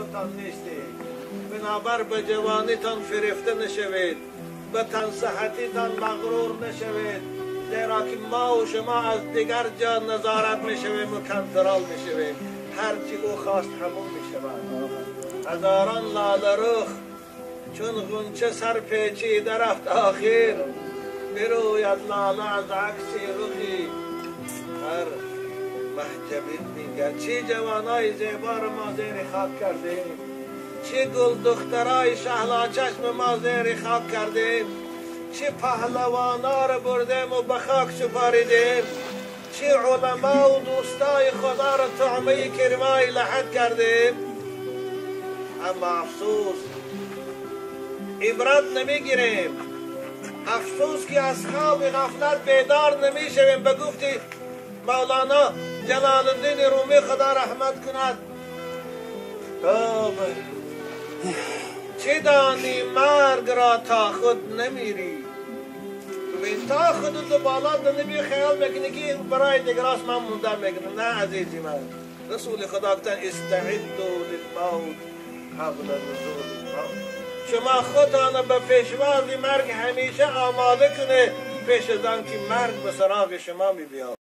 خودتان نیستید. بنابر به جوانیتان فریفته نشوید، به تنصحتیتان مغرور نشوید، زیرا که ما و شما از دیگر جا نظارت میشویم و کنترل میشویم. هرچی او خواست همون میشود. هزاران لاله رخ چون غنچه سر پیچیده رفت، آخر بروید لاله از عکس رخی هر محجبین میگه. چی جوانای زیبا رو ما زیر خاک کردیم، چی گل دخترای شهلا چشم ما زیر خاک کردیم، چی پهلوانا رو بردیم و به خاک سپاریدیم، چی علما و دوستای خدا رو طعمه کرمای لحد کردیم. اما افسوس عبرت نمیگیریم، افسوس که از خواب غفلت بیدار نمیشویم. به گفتی مولانا جلال الدین رومی خدا رحمت کند، چه دانی مرگ را تا خود نمیری. تا خود تو بالا نمی خیال میکنی که برای دیگراس من مونده میکنم. نه عزیزی من، رسول خدا گفتن استعدوا للموت قبل نزول الموت. شما خودتان به پیشواز مرگ همیشه آماده کنه، پیش از آن که مرگ به سراغ شما می بیاد.